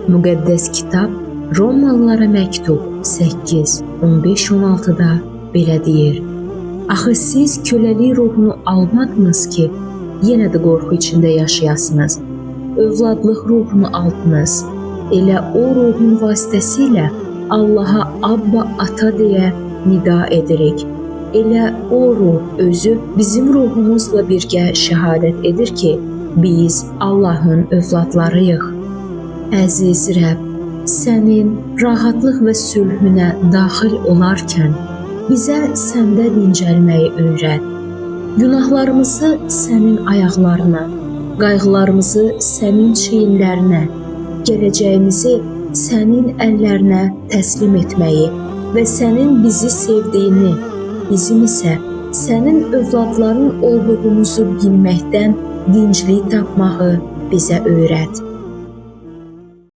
Müqəddəs kitab Romalılara məktub 8, 15-16-da belə deyir: Axı siz köləlik ruhunu almadınız ki, yenə də qorxu içində yaşayasınız. Övladlıq ruhunu aldınız. Elə o ruhun vasitəsilə Allaha Abba Ata deyə nida edirik. Elə o ruh özü bizim ruhumuzla birgə şəhadət edir ki, biz Allahın övladlarıyıq. Əziz Rəbb, sənin rahatlıq və sülhünə daxil olarkən bizə səndə dincəlməyi öyrət. Günahlarımızı sənin ayaqlarına, qayğılarımızı sənin çiyinlərinə, gələcəyimizi sənin əllərinə təslim etməyi və sənin bizi sevdiyini, bizim isə sənin övladların olduğumuzu bilməkdən dinclik tapmağı bizə öyrət.